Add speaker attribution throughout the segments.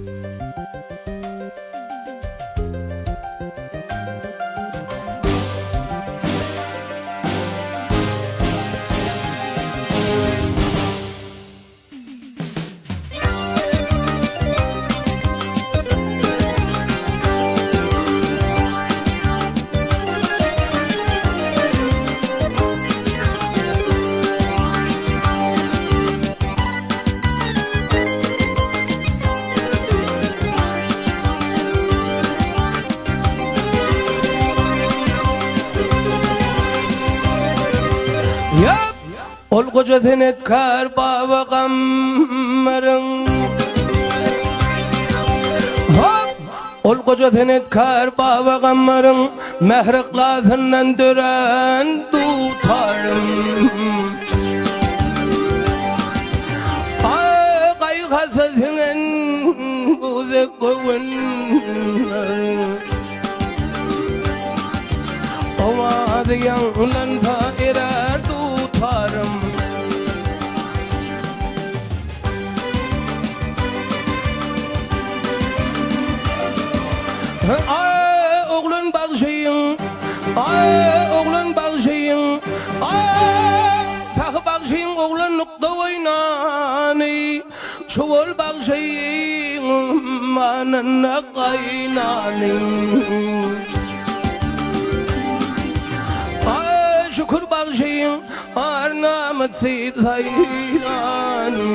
Speaker 1: Ýap! Ol goja senetkär Baba Gammaryň Hop! Ol goja senetkär Baba Gammaryň Mähir-yhlasyndan dörän dutarym. Aý, gaýgy-hasa siňen uzak göwün. Owazy ýaňlansa erär dutarym. Aý, oglan bagşyň, aý, oglan bagşyň, aý, Sahy bagşyň oglanlykda oýnany, Çuwal bagşyň ummanynda gaýnany. Aý, Şükür bagşyň ar-namysy saýrany.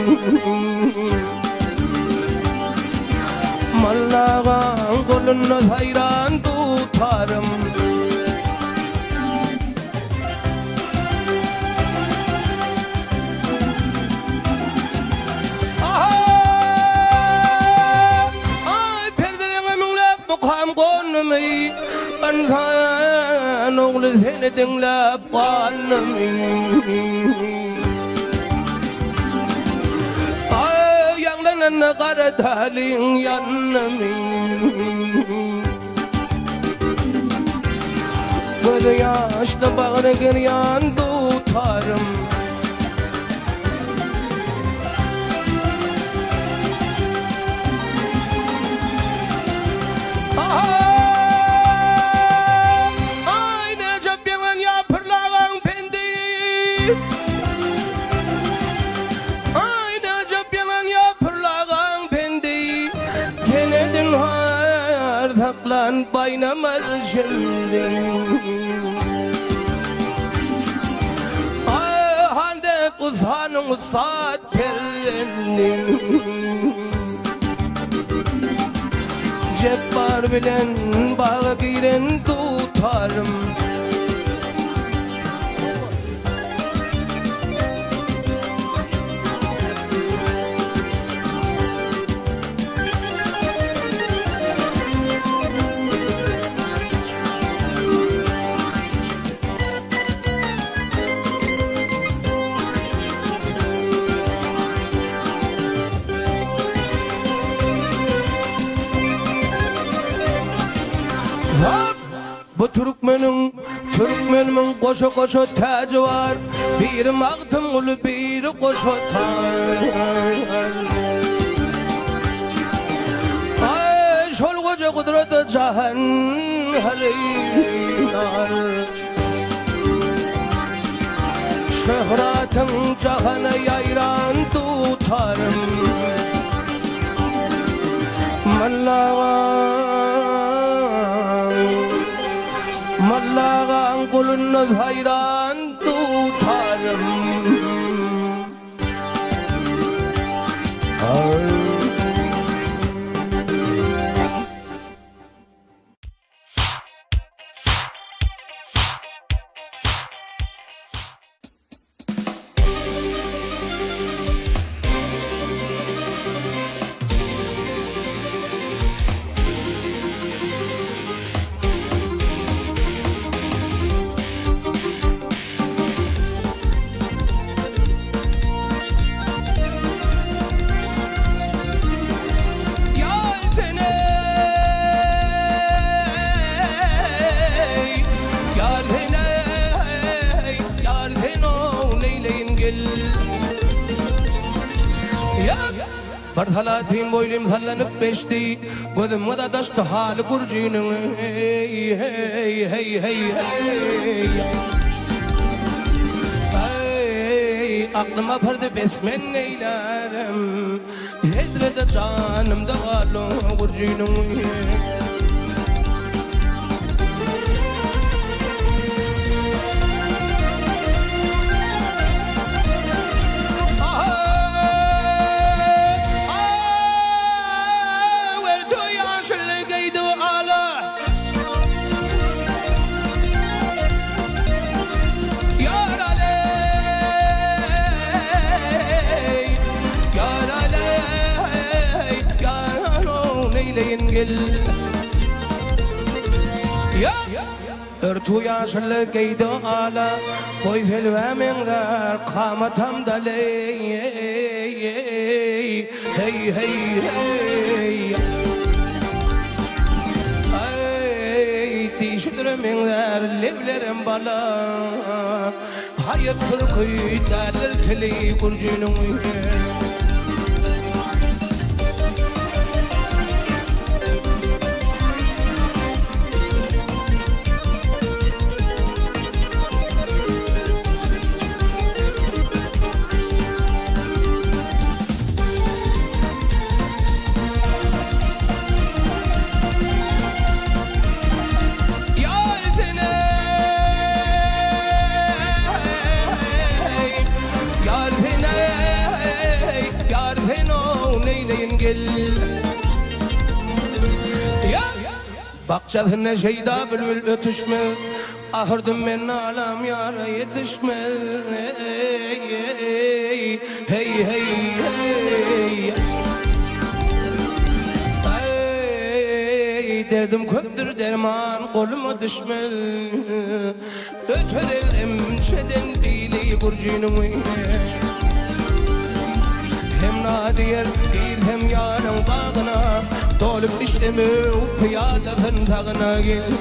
Speaker 1: Mollagaň golunda saýran dutarym. Aý, perdeleňe müňläp mukam gondumy, Ynsan ogly seni diňläp galdymy. Aý, ýaňlananda gara däliň ýandymy. Gözi ýaşly bagry girýan dutarym. Aý, näjep ýaňan ýapyrlagaň pendi. Aý, näjep ýaňan ýapyrlagaň pendi. Senedin har saklan baýnamaz şindi. Aý, han dek ussanyň ussat perzendi. Jepbar bilen baga giren dutarym. Hop! Bu türkmeniň, türkmenimiň goşa-goşa täji bar, Biri Magtymguly, biri goşa tar. Aý, şol goja gudrata jahan hyrydar. Şöhratyň jahana ýaýran dutarym. Mollagaň, Mollagaň gulunda saýran dutarym. Bir salatym boýlym sallanyp geçdi, Gözüme dadaşdy haly gürjiniň, Heý, heý, heý, heý, heý. Eý, aklym apardy bes men neýlärem, Hezreti janymda galdy gürjiniň. Örtü ýaşyly geýdi ala, Goý selbä meňzär kamatam daleý, Heý, heý, heý. Aý, dişidire meňzär leblerem bala, Haýyp türki däldir tili gürjiniň. Ýar seni, ýar seni, ýar seni-ow neýleýin gel. Ýar bakjasyna şeýda bülbül ötüşmez, Ahyrdym men nalam ýara ýetişmez, Heý, heý, heý. Eý, derdim köpdür derman goluma düşmez, Öter egrem çeden dili gürjiniň. Hem nadiýer girsem ýaryň bagyna, Dolup içsem öw pyýalasyn sagyna gel.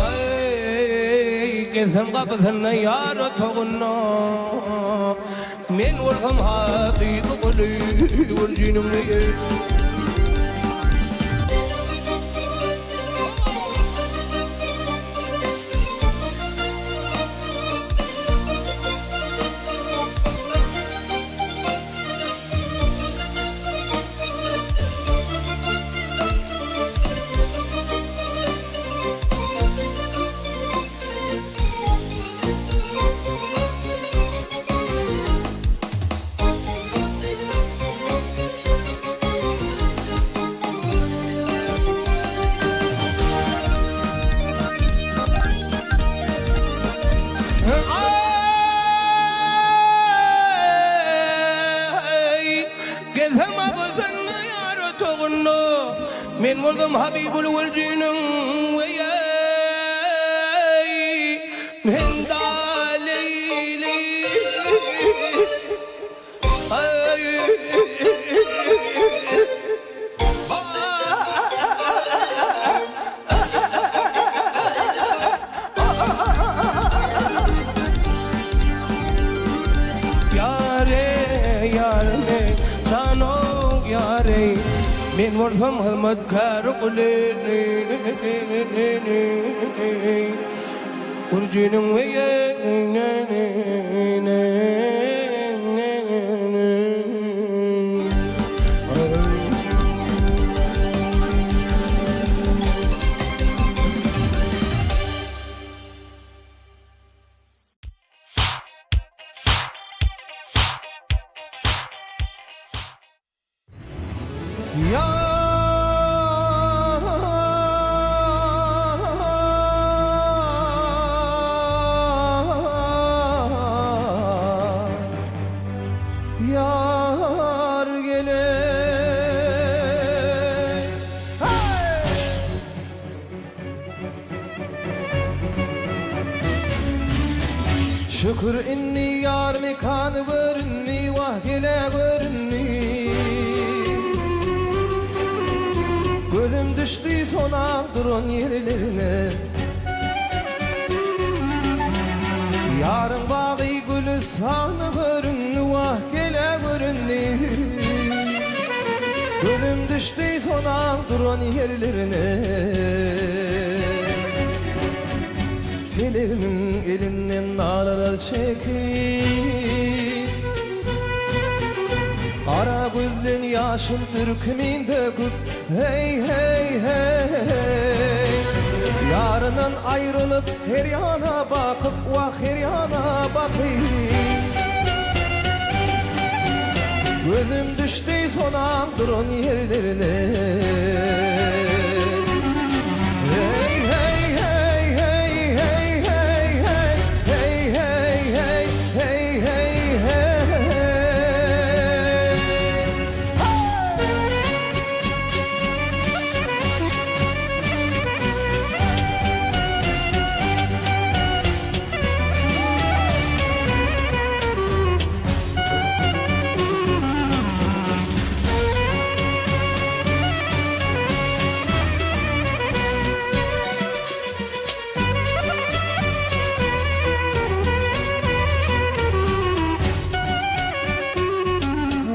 Speaker 1: Aý, gezsem gapysynda ýar otagynda, Men bolsam hakyky guly gürjiniň. Aý, gezsem abasynda ýar otagynda, Men boldum Habibul Würjiniň weýeý, Men Daleýli. Men bolsam hyzmatkär guly Gürjiniň Ýar gele Şükür indi ýar mekany göründi wah gele göründi Gözüm düşdi sonam duran ýerlerine Ýaryň bagy gülüstany göründi wah gele göründi. Gözüm düşdi sonaň duran ýerlerine. Pelegiň elinden nalalar çekip, Gara gözden ýaşyn dürkümin döküp, Heý, heý, heý. Ýaryndan aýrylyp, her ýana bakyp, Wah, her ýana bakyp. Gözüm düşdi sonaň duran ýerlerine. Heý, heý, heý, heý, heý, heý, heý, heý, heý, heý, heý, heý, heý.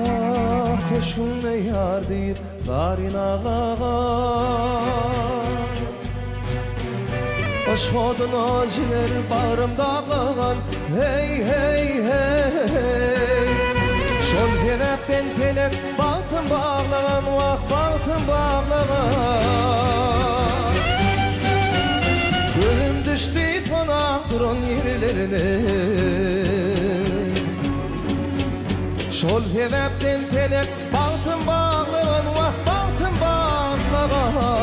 Speaker 1: Ah, köşgüňde ýar diýip zaryn aglagan. Yşk oduna jiger bagrym daglagan, Heý, heý, heý. Şol sebäpden pelek bagtym baglagan, Wah, bagtym baglagan. Gözüm düşdi sonaň duran ýerlerine. Şol sebäpden pelek bagtym baglagan, Wah, bagtym baglagan.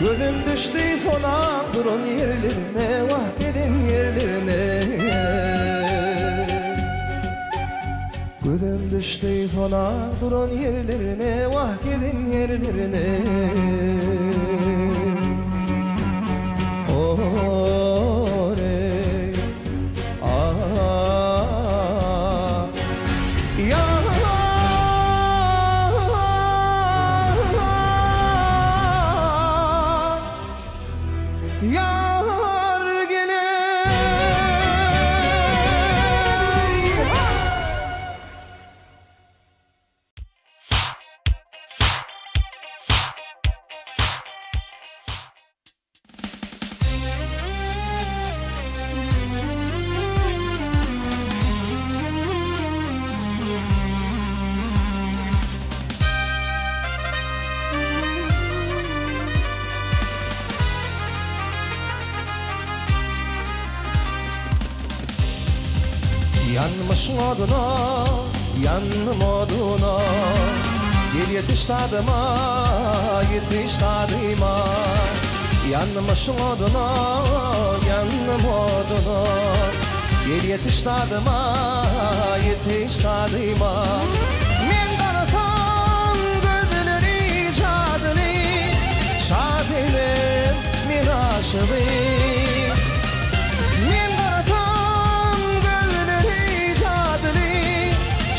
Speaker 1: Gözüm düşdi sonaň duran ýerlerine, Wah, gezen ýerlerine. Gözüm düşdi sonaň duran ýerlerine, Wah, gezen ýerlerine. Oreý, ah, ýar. Ýar geleý. Ýanmyşyň oduna, ýandym oduna, Gel ýetiş dadyma, ýetiş dadyma. Ýanmyşyň oduna, ýandym oduna, Gel ýetiş dadyma, ýetiş dadyma. Men garasam gözleri jadyly, Şasenem men aşygy. Men garasam gözleri jadyly,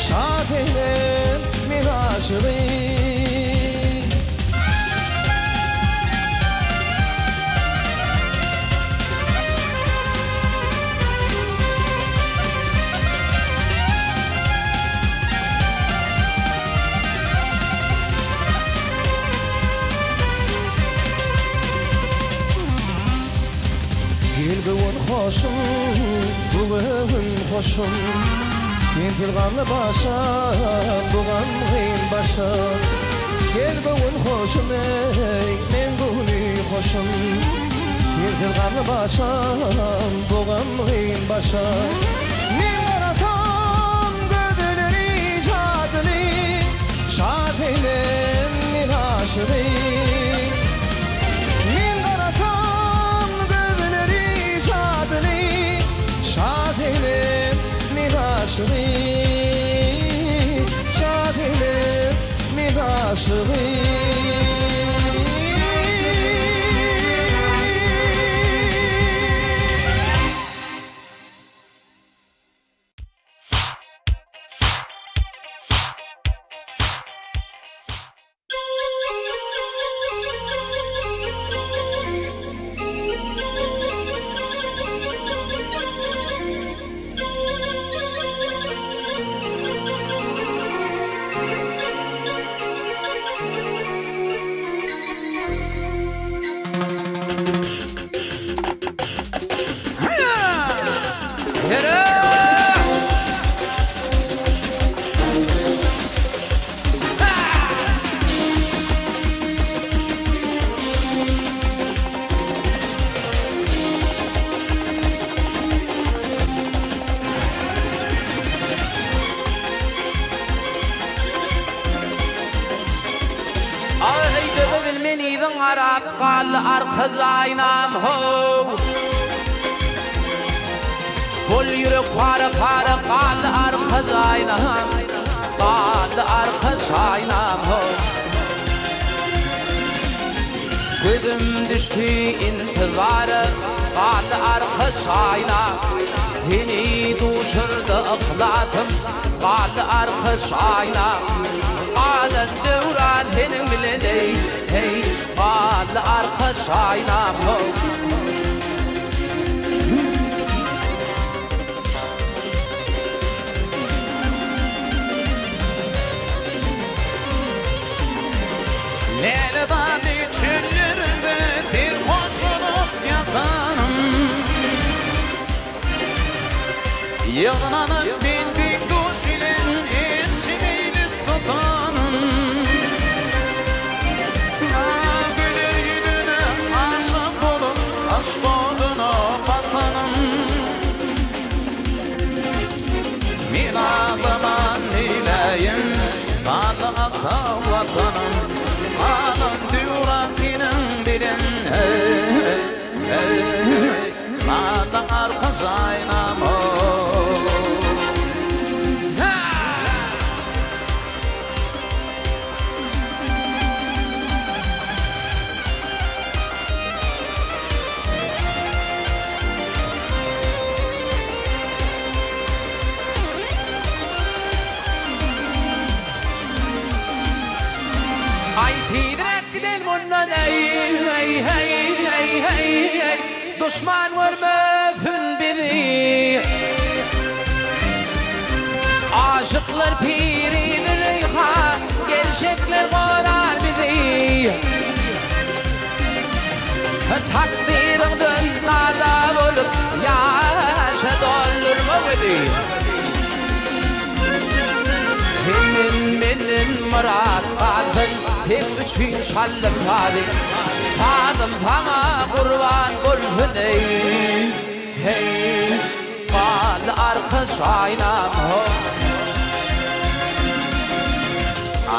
Speaker 1: Şasenem men aşygy. Gel göwün hoşum, bu göwün hoşum, Sensiz gamly başam, bu gamgyn başam. Gel göwün hoşum eý, meň göwni hoşum, Sensiz gamly başam, bu gamgyn başam. Men garasam gözleri jadyly, Şat eýlem men aşygy. Men garasam gözleri jadyly, Şat eýlem men aşygy. Şat eýlem men aşygy. Yzyň arap galdy arka jaýnam how. Bol ýürek para-para galdy arka jaýnam, Galdy arka jaýnam how. Gözüm düşdi intizara, galdy arka jaýnam. Seni duşurdy yhlasym, galdy arka jaýnam. Galan döwran seniň bilen eý, heý, Galdy arka çaýnam how.
Speaker 2: Lälezarly çöllerde serhoş bolup ýatanym. Ýygnanyp men deň-duş bilen elçi meýlis tutanym. Ah, güler ýüzüne aşyk bolup, yşk oduna batanym. Men aglaman neýläýin, Garly ata Watanym. Galan döwran seniň bilen, heý, heý, Garly arka jaýnam, ho.
Speaker 1: Aý tizräk gidel mundan eý eý heý eý heý eý Duşman görmesin bizi Aşyklar piri Züleýha Gerçekler gorar bizi Takdyryňdan naza bolup Ýaşa doldurma gözi Senden menden myrat galsyn Seň üçin çaldym sazy Sazym saňa gurban bolsun eý Heý Galdy arka şaýnam ho.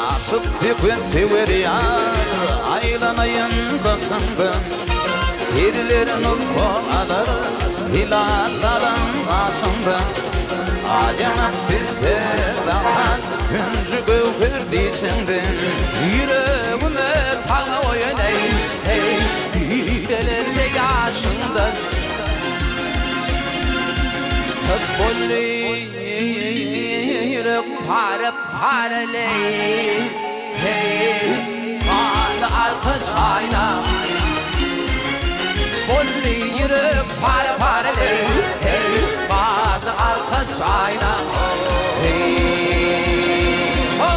Speaker 2: Aşyk söken söwer ýar, Aýlanaýyn daşyňdan. Perler nurka alar, Hilal dalan gaşyňdan. Al ýaňak bilse dahan, Hünji göwher dişiňden.
Speaker 1: Ýüregime tagma goýan eý, heý, Didelerde ýaşyňdan. Boldy ýürek pare-pare leý, heý, Galdy arka şaýnam. Boldy ýürek pare-pare leý, heý, Galdy arka şaýnam, heý, ho!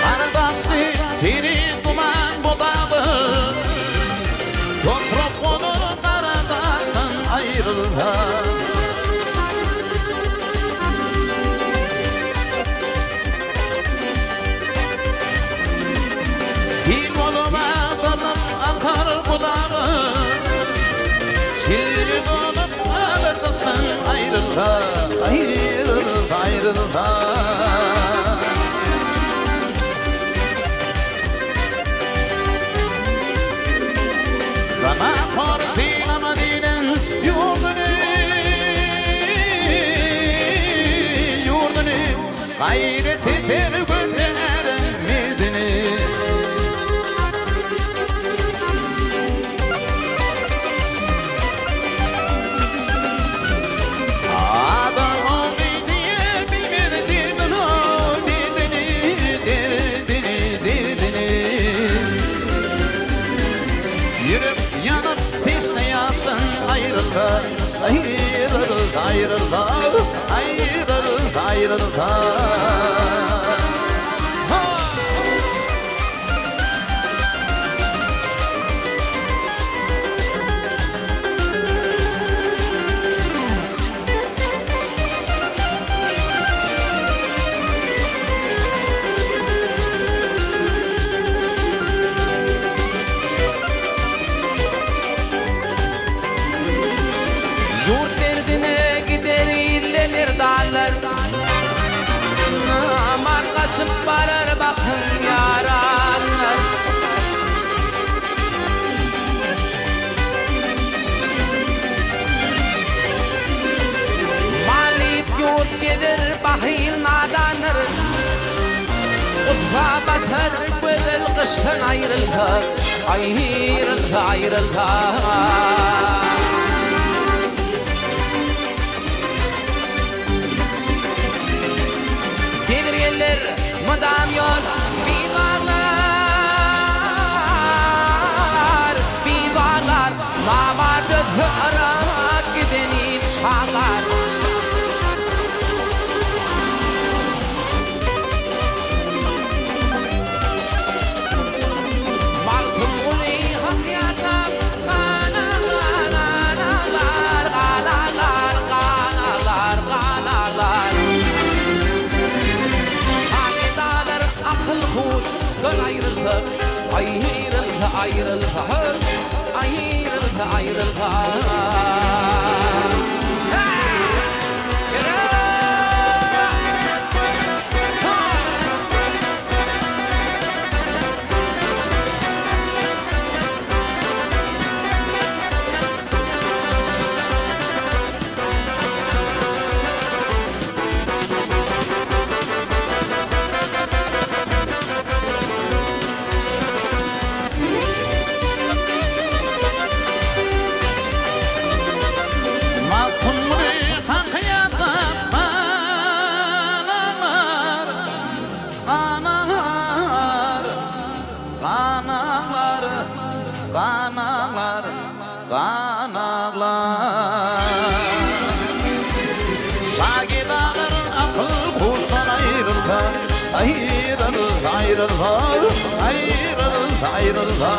Speaker 2: Gardaşly seni duman bodaly, Toprak bolar gara daşdan aýrylsa. Sil bolup agdarylyp akar bulagy, Çili dolup galar daşdan aýrylsa, Aýrylsa, aýrylsa. Gama portylama diýlen ýurduny, ýurduny, Gaýrat eder götären merdini. aýrylsa, aýrylsa, aýrylsa.
Speaker 1: Ýurt derdine gider ille merdanlar, Namart gaçyp barar bakyň ýaranlar. Mal iýip ýurt gezer bahyl nadanlar, Gussa batar gözel gyşdan aýrylsa, Aýrylsa, aýrylsa. Gelir geller mydam ýol bir baglar, bir baglar, Namart ötse yrak gideni çaglar. Magtymguly hak ýatlap gan aglar, gan aglar, gan aglar, gan aglar, gan aglar. Şagedalar akyl-huşdan aýrylsa, aýrylsa, aýrylsa, aýrylsa, aýrylsa.
Speaker 2: Magtymguly haky ýatlap gan aglar, gan aglar, gan aglar, gan aglar, gan aglar. Şagedalar akyl-huşdan aýrylsa, aýrylsa, aýrylsa, aýrylsa, aýrylsa.